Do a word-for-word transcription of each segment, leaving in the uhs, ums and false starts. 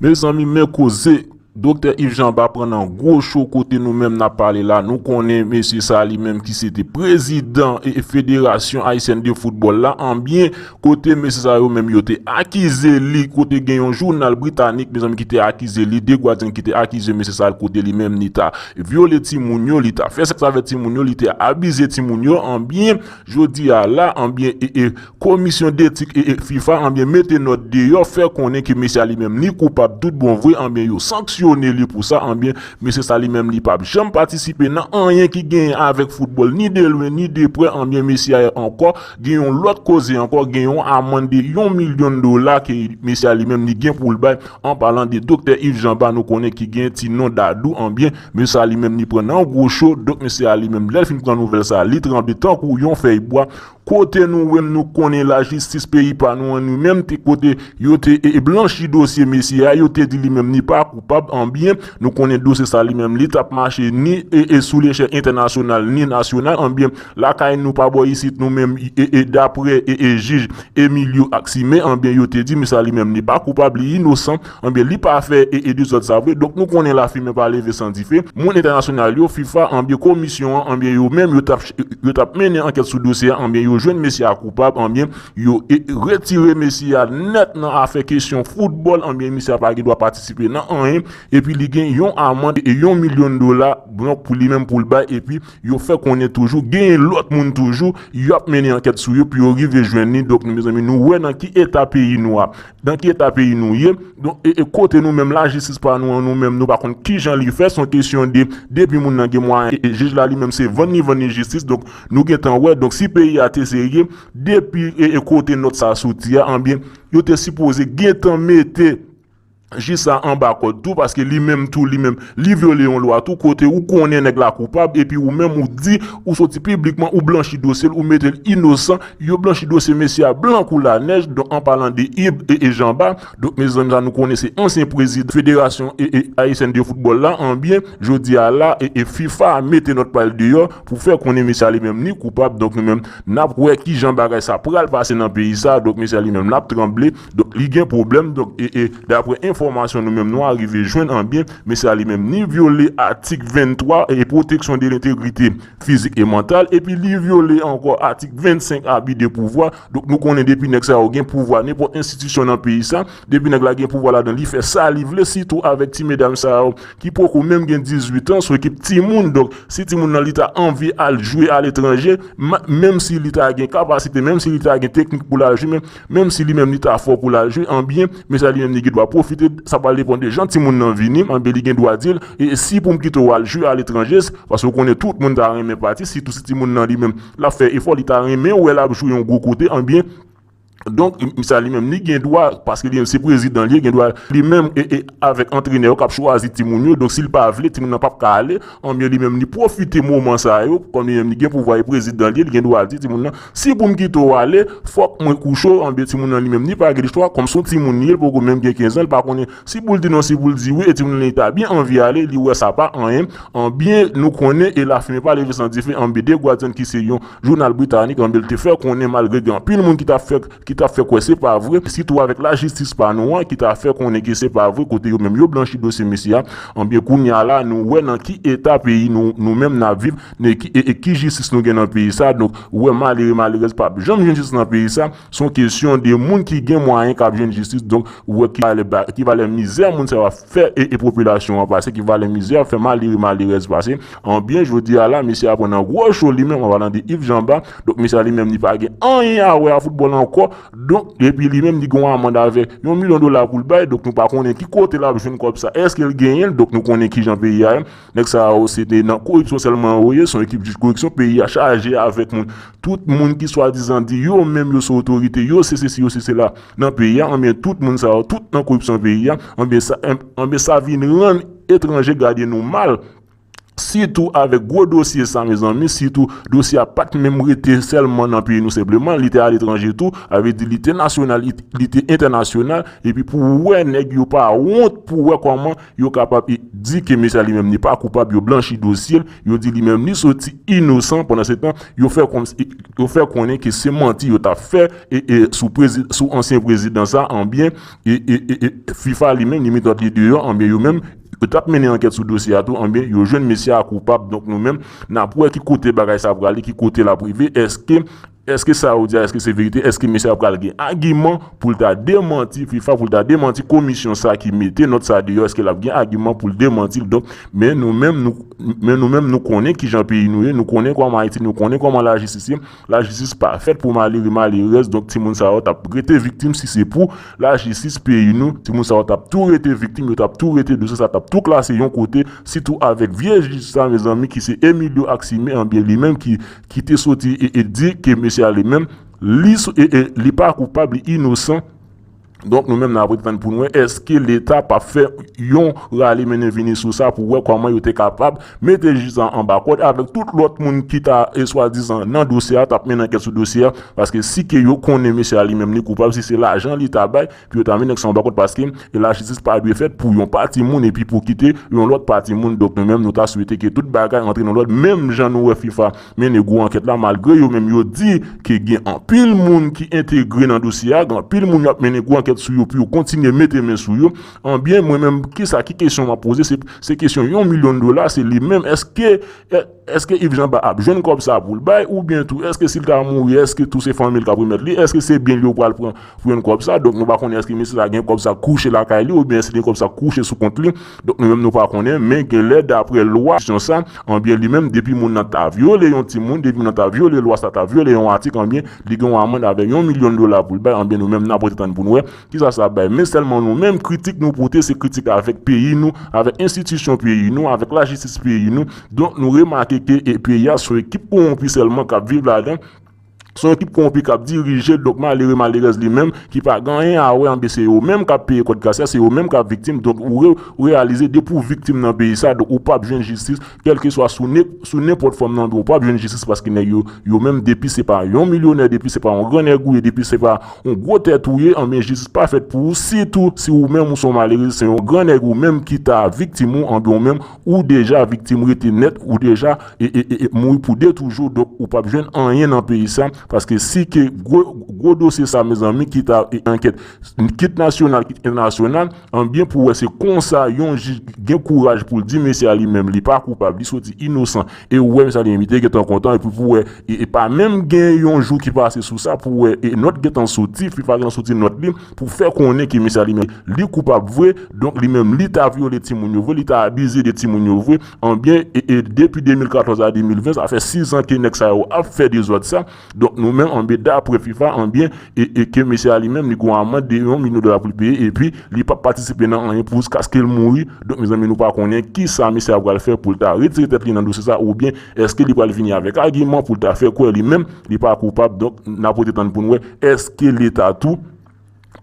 Mezanmi, men koze. Doktè Yves Jean Bas pran nan gwo cho kote nou menm n ap pale la. Nou konnen mesye sa li menm ki se te prezidan e, e Federasyon Ayisyèn de Foutbòl la, anbyen, kote mesye sa yo menm yo te akize li, kote gen yon jounal britanik, mezanmi, ki te akize li, The Guardian ki te akize mesye sa kote li menm li ta vyole timoun yo, li ta fè sèks avèk timoun yo, li te abize timoun yo, anbyen, jodi a la, anbyen, e, e, Komisyon detik e, e FIFA, anbyen, mete nòt deyò, fè konnen ke mesye a li menm li koupab tout bon vre, anbyen, yo sanksyone li pou sa, anbyen, mesye sa li menm li p ap janm patisipe nan anyen ki genyen avèk foutbòl, ni de lwen, ni de prè, anbyen, mesye a ankò gen yon lòt koze ankò, gen yon amann de yon milyon dola ke mesye a li menm li gen pou l bay, an palan de Doktè Yves Jean Bas, nou konnen ki gen ti non Dadou, anbyen, mesye sa li menm li pran nan gwo cho, donk mesye a li menm, lè l fin pran nouvèl sa, li tranble tankou yon fèy bwa, kote nou menm nou konnen lajistis peyi pa nou an nou menm te kote yo te e, e blanchi dosye mesye a, yo te di li menm li pa koupab, anbyen, nou konnen dosye sa li menm li t ap mache ni e, e sou lechèl entènasyonal, ni nasyonal, anbyen, lakay nou pa bò isit nou menm, e, e daprè e, e jij Emilio Axime, anbyen, yo te di mesye a li menm li pa koupab, li inosan, anbyen, li pa fè e, e dezòd sa vre, donk nou konnen lafimen pa leve san dife, moun entènasyonal yo, FIFA, anbyen, komisyon an, anbyen, yo menm, yo t ap yo t ap mennen ankèt sou dosye a, anbyen, yo jwenn mesye a koupab, anbyen, yo e, retire mesye a nèt nan afè kesyon foutbòl, anbyen, mesye a pa gen dwa patisipe nan anyen, epi li gen yon amann e yon milyon dola, donk, pou li menm pou l bay, epi yo fè konnen toujou, gen lòt moun toujou, y ap mennen ankèt sou yo, pou yo rive jwenn li, donk, nou, mezanmi, nou wè nan ki eta peyi nou a. Nan ki eta peyi nou ye? Donk, e, e kote nou menm, lajistis pa nou an, nou menm, nou pa konn kijan li fè, se yon kesyon de, depi moun nan gen mwayen, e, e jij la li menm se vann li vann li jistis, donk nou gentan wè, donk si peyi a te serye, depi e, e kote nòt sa soti a, anbyen, yo te sipoze gentan mete jij sa anba kòd tou, paske li menm tou, li menm, li vyole yon lwa tou, kote ou konnen nèg la koupab, epi ou menm ou di, ou soti piblikman, ou blanchi dosye l, ou mete l inosan, yo blanchi dosye mesye a blan kou lanèj, donk an palan de Yves e, e Jean Bas, donk mezanmi sa nou konnen se ansyen prezidan Federasyon e, e Ayisyèn de Foutbòl la, anbyen, jodi a la, e, e FIFA mete nòt pa l deyò pou fè konnen mesye a li menm li koupab, donk nou menm n ap wè kijan bagay sa pral pase nan peyi sa, donk mesye a li menm l ap tranble, donk li gen pwoblèm, donk e, e daprè enfòmasyon nou menm nou arive jwenn, anbyen, mesye a li menm li vyole atik venntwa e pwoteksyon de lentegrite fizik e mantal, epi li vyole ankò atik vennsenk abi de pouvwa. Donk nou konnen depi nèg sa yo gen pouvwa, nenpòt enstitisyon nan peyi sa, depi nèg la gen pouvwa ladan, li fè sa li vle, sitou avèk ti medam sa yo ki poko menm gen dizuit an, se yon ekip timoun. Donk si timoun nan li ta anvi al jwe aletranje, ma- menm si li ta gen kapasite, menm si li ta gen teknik pou l al jwe, men menm si li menm li ta fò pou l al jwe, anbyen, mesye a li menm li gen dwa pwofite, sa pral depann de jan timoun nan vini, anbyen, li gen dwa di l, e si pou m kite w al jwe aletranje, paske w konnen tout moun ta renmen pati, sitou si timoun nan li menm l ap fè efò, li ta renmen wè l ap jwe yon gwo kote, anbyen, donk, misye a li menm li gen dwa, paske li menm se prezidan li ye, gen dwa li menm e, e avèk antrenè yo k ap chwazi timoun yo, donk si l pa vle, timoun nan p ap ka ale, anbyen li menm li pwofite moman sa yo, kòm li menm li gen pouvwa e prezidan li ye, li gen dwa di timoun nan, si pou m kite w ale, fòk mwen kouche w, anbyen timoun nan li menm li pa gen lechwa, kòm se yon timoun li ye, li poko menm gen kenz an, li pa konnen si pou l di non, si pou l di wi, e timoun nan li ta byen anvi ale, li wè sa pa anyen, anbyen nou konnen e lafimen pa leve san dife, anbyen The Guardian ki se yon jounal britanik, anbyen li te fè konnen malgre gen anpil moun ki t ap fè ki t ap fè kwè se pa vre, sitou avèk lajistis pa nou an ki ta fè konnen ke se pa vre, kote yo menm yo blanchi dosye mesye a. Anbyen kounye a la, nou wè nan ki eta peyi nou, nou menm n ap viv, e ki, e, e ki jistis nou gen nan peyi sa. Donk, ou wè malere, malerèz p ap janm jwenn jistis nan peyi sa. Se yon kesyon de moun ki gen mwayen k ap jwenn jistis. Donk, ou wè ki valè ba- ki valè mizè moun sa yo ap fè e, e popilasyon an pase, ki valè mizè ap fè malere, malerèz pase. Anbyen, jodi a la, mesye a pran nan gwo cho li menm, an palan de Yves Jean Bas. Donk, mesye a li menm, li pa gen anyen a wè a foutbòl ankò. Donk, epi li menm, li gen yon amann avèk yon milyon dola pou l bay. Donk, nou pa konnen ki kote l ap jwenn kòb sa. Èske l genyen l? Donk, nou konnen kijan peyi a ye. Nèg sa yo, se te nan koripsyon sèlman yo ye. Se yon ekip jij koripsyon. Peyi a chaje avèk moun. Tout moun ki swadizan di yo menm yo se otorite, yo se sesi, yo se sela nan peyi a. Anbyen, tout moun sa yo, tout nan koripsyon peyi a. Anbyen, sa, anbyen, sa vin rann etranje gade nou mal. Sitou avèk gwo dosye sa, mezanmi, sitou dosye a pa t menm rete sèlman nan peyi nou senpleman, li te aletranje tou, sa vle di li te nasyonal, li, li te entènasyonal, epi pou wè nèg yo pa wont pou wè kòman yo kapab e, di ke mesye a li menm li pa koupab, yo blanchi dosye l, yo di li menm li soti inosan, pandan se tan, yo fè kòm, yo fè konnen ke se manti yo t ap fè e, e sou, prezi, sou ansyen prezidan sa, anbyen, e, e, e, e FIFA li menm, li mete lòt li deyò, anbyen, yo menm, yo t ap mennen ankèt sou dosye a tou, anbyen, yo jwenn mesye a koupab. Donk, nou menm, n ap wè ki kote bagay sa prale, ki kote l ap rive. Èske, èske sa yo di a, èske se verite? Èske mesye a pral gen agiman pou l ta demanti FIFA, pou l ta demanti komisyon sa ki mete nòt sa deyò? Èske l ap gen agiman pou l demanti l? Donk, men nou menm, nou, men nou menm, nou konnen kijan peyi nou ye, nou konnen kòman Ayiti, nou konnen kòman lajistis ye. Lajistis pa fèt pou malere, malerèz, donk timoun sa yo t ap rete viktim si se pou lajistis peyi nou. Timoun sa yo t ap tou rete viktim, yo t ap tou rete dosye sa t ap tou klase yon kote, sitou avèk vye jij sa, mezanmi, ki se Emilio Axime, anbyen li menm ki, ki te soti e, e di ke mesye a li menm, li, sou- e, e, li pa koupab, li inosan. Donk, nou menm, n ap rete tann pou n wè èske Leta p ap fè yon rale mennen vini sou sa pou wè kòman yo te kapab mete jij sa anba kòd avèk tout lòt moun ki ta, e, swadizan nan dosye a, t ap mennen ankèt sou dosye a, paske si ke yo konnen mesye a li menm li koupab, si se lajan li ta bay, pou yo ta mennen nèg sa anba kòd, paske, e, lajistis pa dwe fèt pou yon pati moun epi pou kite yon lòt pati moun. Donk, nou menm, nou ta swete ke tout bagay antre nan lòd, menm jan nou wè FIFA mennen gwo ankèt la, malgre yo menm yo di ke gen anpil moun ki entegre nan dosye a, gen anpil moun y ap mennen gwo ankèt sou yo pou yo kontinye mete men sou yo. Anbyen, mwen menm, kisa, ki kesyon m ap poze? Se, se kesyon yon milyon dola, se li menm. Èske, è- èske Yves Jean Bart ap jwenn kòb sa pou l bay, oubyen tou, èske si l ta mouri, èske tou se fanmi l k ap remèt li? Èske se byen l yo pral pran pou jwenn kòb sa? Donk, nou pa konnen èske mesye sa gen kòb sa kouche lakay li, oubyen èske gen kòb sa kouche sou kont li. Donk, nou menm nou pa konnen, men genlè daprè lwa, kesyon sa, anbyen li menm, depi moun nan ta vyole yon timoun, depi moun nan ta vyole lwa sa, ta vyole yon atik, anbyen li gen yon amann avèk yon milyon dola pou l bay, anbyen nou menm n ap rete tann pou n wè kisa sa ap bay. Men sèlman nou menm, kritik nou pote, se kritik avèk peyi nou, avèk enstitisyon peyi nou, avèk lajistis peyi nou. Donk, nou remake ke, e, peyi a se yon ekip kowonpi sèlman k ap viv ladan. Se yon ekip kowonpi k ap dirije, donk malere, malerèz li menm, ki pa gen anyen a wè, anbyen se yo menm k ap peye kòd kase a, se yo menm k ap viktim. Donk, ou re- ou reyalize depi w viktim nan peyi sa, donk ou p ap jwenn jistis, kèlkeswa sou ne- sou nenpòt fòm nan, ou p ap jwenn jistis paske nèg yo, yo menm, depi se pa yon milyonè, depi se pa yon gran nèg ou ye, depi se pa yon gwo tèt ou ye, anbyen jistis pa fèt pou ou, sitou si ou menm ou se yon malere, se yon gran nèg ou menm ki ta viktim ou, anbyen ou menm ou deja viktim, rete nèt, ou deja e, e, e, e, mouri pou de toujou. Donk, ou p ap jwenn anyen nan peyi sa, paske si ke gwo, gwo dosye sa, mezanmi, ki ta, e, ankèt, kit nasyonal, kit entènasyonal, anbyen pou wè se konsa yon jij gen kouraj pou l di mesye a li menm li pa koupab, li soti inosan, e ou wè mesye a li menm li te gentan kontan, epi pou wè, e, e pa menm gen yon jou ki pase sou sa, pou wè, e nòt gentan soti, FIFA gentan soti nòt li, pou fè konnen ke mesye a li menm li koupab vre, donk li menm li ta vyole timoun yo vre, li ta abize de timoun yo vre, anbyen, e, e depi de mil katòz a de mil ven, sa fè sis an ke nèg sa yo ap fè dezòd sa, donk nou menm, anbyen, daprè FIFA, anbyen, e, e ke mesye a li menm, li gen yon amann de yon milyon dola pou l peye, epi li p ap patisipe nan anyen pou jiskaske l mouri, donk, mezanmi, nou pa konnen kisa mesye a pral fè pou l ta retire tèt li nan dosye sa, oubyen èske li pral vini avèk agiman pou l ta fè kwè li menm, li pa koupab, donk, n ap rete tann pou n wè, èske Leta tou,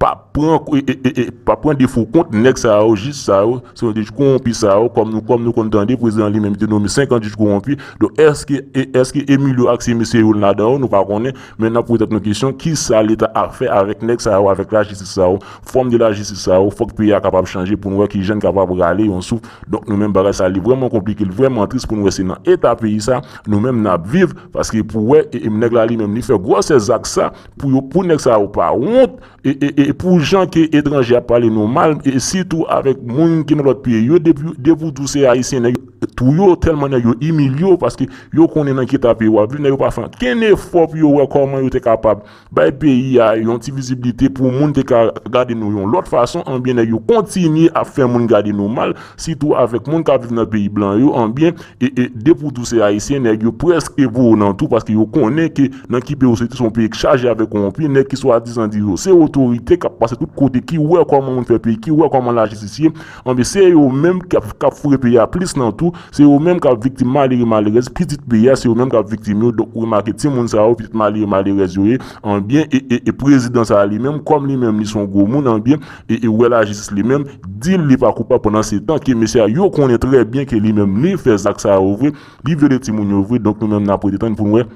pa pran, e, e, e, e, pa pran defo kont nèg sa yo, jij sa yo, se yon jij kowonpi sa yo, kòm nou, kòm nou konn tande, prezidan li menm te nome senk an jij kowonpi. Donk, èske, e, èske Emilio Axime se youn ladan yo? Nou pa konnen, men n ap poze tèt nou kesyon, kisa Leta ap fè avèk nèg sa yo, avèk lajistis sa yo, fòm de lajistis sa yo? Fòk peyi a kapab chanje pou n wè kijan n kapab rale yon souf. Donk, nou menm, bagay sa, li vrèman konplike, li vrèman tris pou n wè se nan eta peyi sa, nou menm, n ap viv, paske pou wè, e, e, nèg la li menm, li fè gwosè zak sa, pou yo, pou nèg sa yo pa wont, e, e, e pou jan ke etranje ap pale nou mal, e sitou avèk moun ki nan lòt peyi yo, depi, depi w di w se Ayisyen, nèg yo touye w, tèlman nèg yo imilye w, paske yo konnen nan ki eta peyi w ap viv, nèg yo pa fè ankenn efò pou yo wè kòman yo te kapab bay peyi a yon ti vizibilite pou moun te ka gade nou yon lòt fason, anbyen nèg yo kontinye ap fè moun gade nou mal, sitou avèk moun k ap viv nan peyi blan yo, anbyen, e, e depi w di w se Ayisyen, nèg yo prèske voye w nan twou, paske yo konnen ke nan ki peyi w soti, se yon peyi k chaje avèk kowonpi, nèg ki swadizan di yo se otorite, k ap pase tout kote, ki wè kòman moun fè peyi, ki wè kòman lajistis ye, anbyen, se yo menm k ap, k ap foure peyi a plis nan twou, Se yo menm k ap viktim malere malerèz, pitit peyi a, se yo menm k ap viktim yo. Donk, ou remake timoun sa yo, pitit malere malerèz yo ye, anbyen, e, e, e prezidan sa a li menm, kòm li menm li se yon gwo moun, anbyen, e, e wè lajistis li menm, di l li pa koupab pandan se tan ke mesye a, yo konnen trè byen ke li menm li fè zak sa yo vre, li vyole timoun yo vre. Donk, nou menm n ap rete tann pou n wè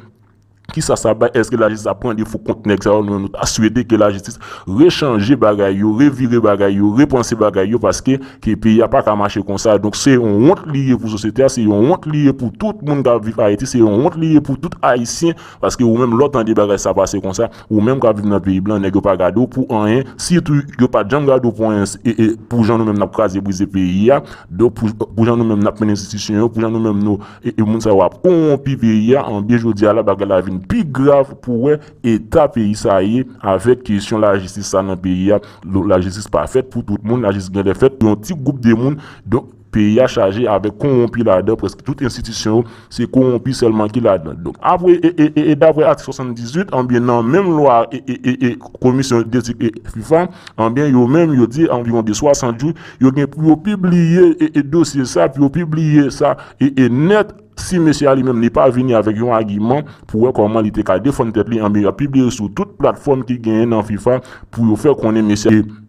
kisa sa bay, èske lajistis ap pran defo kont nèg sa yo? Nou menm nou ta swete ke lajistis rechanje bagay yo, revire bagay yo, repanse bagay yo, paske ke peyi a pa ka mache konsa. Donk se yon wont li ye pou sosyete a, se yon wont li ye pou tout moun k ap viv Ayiti, se yon wont li ye pou tout Ayisyen, paske ou menm lè w tande bagay sa pase konsa, ou menm k ap viv nan peyi blan, nèg yo pa gade w pou anyen, sitou yo pa t janm gade w pou anyen, e, e, pou jan nou menm n ap kraze brize peyi a, donk pou, pou jan nou menm n ap mennen enstitisyon yo, pou jan nou menm nou e, e moun sa yo ap kowonpi peyi a, anbyen jodi a la bagay la vin pi grav pou wè eta peyi sa ye avèk kesyon lajistis sa nan peyi a. Lo- Lajistis pa fèt pou tout moun, lajistis genlè fèt pou yon ti gwoup de moun. Donk peyi a chaje avèk kowonpi ladan, prèske tout enstitisyon yo se kowonpi sèlman ki ladan. Donk apre e, e, e, e daprè atik swasanndizuit, anbyen nan menm lwa e, e, e, e komisyon detik e fifa, anbyen yo menm yo di anviwon de swasant jou yo gen pou yo pibliye e, e dosye sa, pou yo pibliye sa e, e nèt, si mesye a li menm li pa vini avèk yon agiman pou wè kòman li te ka defann tèt li, anbyen y ap pibliye sou tout platfòm ki genyen nan fifa pou yo fè konnen mesye a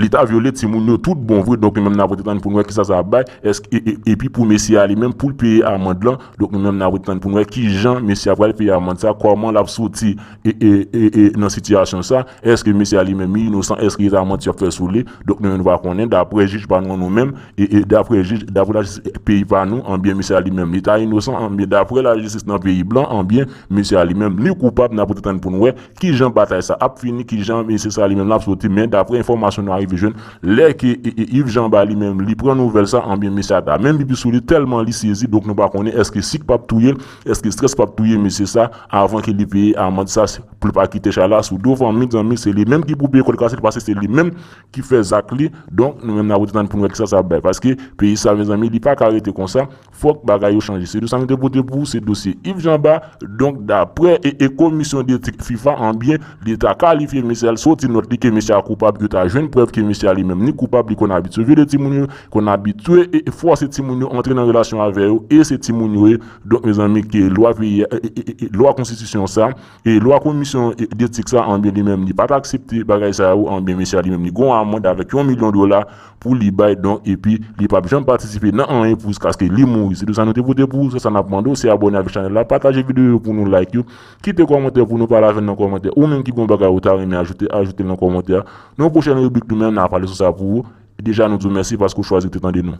li ta vyole timoun yo tout bon vre. Donk nou menm n ap rete tann pou n wè kisa sa ap bay, èske e, e, epi pou mesye a li menm pou l peye amand lan. Donk nou menm n ap rete tann pou n wè kijan mesye a pral peye amand sa, kòman l ap soti e, e, e, e nan sitiyasyon sa, èske mesye a li menm li inosan, èske se ta manti y ap fè sou li? Donk nou menm nou pa konnen, daprè jij pa nou an nou menm, e, e daprè jij, daprè lajistis peyi pa nou, anbyen mesye a li menm li ta inosan, anbyen daprè lajistis nan peyi blan, anbyen mesye a li menm li koupab. N ap rete tann pou n wè kijan batay sa ap fini, kijan mesye sa li menm l ap soti, men daprè enfòmasyon nou arive jwenn, lè ke e, e, Yves Jean Bart li menm li pran nouvèl sa, anbyen mesye a ta menm pipi sou li tèlman li sezi. Donk nou pa konnen èske sik p ap touye l, èske estrès p ap touye mesye sa avan ke li peye amand sa, pou l pa kite chay la sou do fanmi, zanmi, se li menm ki pou peye kòd kase l, paske se li menm ki fè zak li. Donk nou menm n ap rete tann pou n wè kisa sa ap bay, paske peyi sa mezanmi li pa ka rete konsa, fòk bagay yo chanje. Se de sa nou te pote pou ou, se dosye Yves Jean Bart. Donk daprè e, e komisyon detik fifa, anbyen li ta kalifye mesye a, l soti nòt li ke mesye a koupab, yo ta jwenn prèv ke mesye a li menm li koupab, li konn abitye vyole timoun yo, konn abitye e, e fòse timoun yo antre nan relasyon avè yo, e se timoun yo ye. Donk mezanmi ke lwa peyi a, e, e, e, e lwa konstitisyon sa, e lwa komisyon e, detik sa, anbyen li menm li pa t aksepte bagay sa yo, anbyen mesye a li menm li gon amand avèk yon milyon dola pou li bay. Donk epi li p ap janm patisipe nan anyen pou jiskaske li mouri. Se tou sa nou te pote pou ou, se sa n ap mande w, se abòne avèk chanèl la, pataje videyo yo pou nou, like yo, kite kòmantè pou nou, pale avè n nan kòmantè. Ou menm ki gon bagay ou ta renmen ajoute, ajoute l nan kòmantè a. Nan yon pwochèn ribrik nou menm n a pale sou sa pou ou. Deja nou di w mèsi paske w chwazi te tande nou.